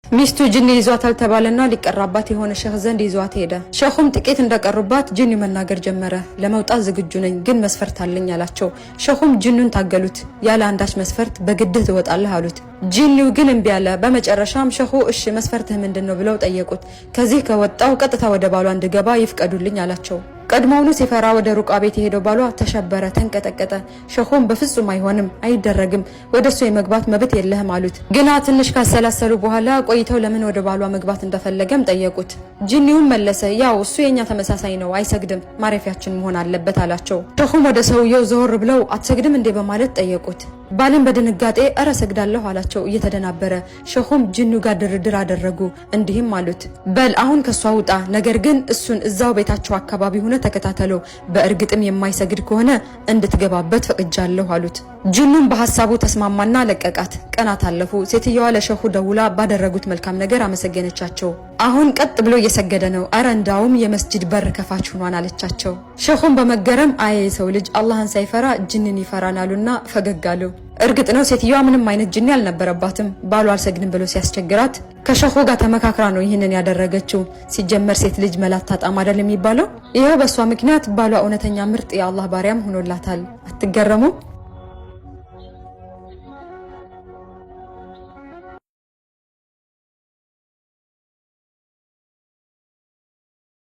ሚስቱ ጅኒ ይዟታል ተባለና ሊቀራባት የሆነ ሸህ ዘንድ ይዟት ሄደ። ሸኹም ጥቂት እንደቀሩባት ጅኒ መናገር ጀመረ። ለመውጣት ዝግጁ ነኝ፣ ግን መስፈርት አለኝ አላቸው። ሸኹም ጅኑን ታገሉት። ያለ አንዳች መስፈርት በግድህ ትወጣለህ አሉት። ጂኒው ግን እምቢ አለ። በመጨረሻም ሸኹ እሺ መስፈርትህ ምንድን ነው ብለው ጠየቁት። ከዚህ ከወጣው ቀጥታ ወደ ባሏ እንድገባ ይፍቀዱልኝ አላቸው። ቀድሞውኑ ሲፈራ ወደ ሩቃ ቤት የሄደው ባሏ ተሸበረ፣ ተንቀጠቀጠ። ሸኹም በፍጹም አይሆንም፣ አይደረግም፣ ወደ እሱ የመግባት መብት የለህም አሉት። ግና ትንሽ ካሰላሰሉ በኋላ ቆይተው ለምን ወደ ባሏ መግባት እንደፈለገም ጠየቁት። ጂኒውም መለሰ፣ ያው እሱ የኛ ተመሳሳይ ነው፣ አይሰግድም፣ ማረፊያችን መሆን አለበት አላቸው። ሸኹም ወደ ሰውየው ዘወር ብለው አትሰግድም እንዴ በማለት ጠየቁት። ባልም በድንጋጤ እረ ሰግዳለሁ አላቸው እየተደናበረ። ሸኹም ጅኑ ጋር ድርድር አደረጉ። እንዲህም አሉት፣ በል አሁን ከሷ ውጣ፣ ነገር ግን እሱን እዛው ቤታቸው አካባቢ ሆነ ተከታተለው፣ በእርግጥም የማይሰግድ ከሆነ እንድትገባበት ፈቅጃለሁ አሉት። ጅኑም በሀሳቡ ተስማማና ለቀቃት። ቀናት አለፉ። ሴትየዋ ለሸኹ ደውላ ባደረጉት መልካም ነገር አመሰገነቻቸው። አሁን ቀጥ ብሎ እየሰገደ ነው፣ እረ እንዳውም የመስጂድ በር ከፋች ሆኗን አለቻቸው። ሸኹም በመገረም አየ የሰው ልጅ አላህን ሳይፈራ ጅንን ይፈራን አሉና ፈገግ አሉ። እርግጥ ነው ሴትዮዋ ምንም አይነት ጅኒ አልነበረባትም። ባሏ አልሰግድም ብሎ ሲያስቸግራት ከሸኹ ጋር ተመካክራ ነው ይህንን ያደረገችው። ሲጀመር ሴት ልጅ መላ አታጣም አይደል የሚባለው? ይኸው በእሷ ምክንያት ባሏ እውነተኛ ምርጥ የአላህ ባሪያም ሆኖላታል። አትገረሙ?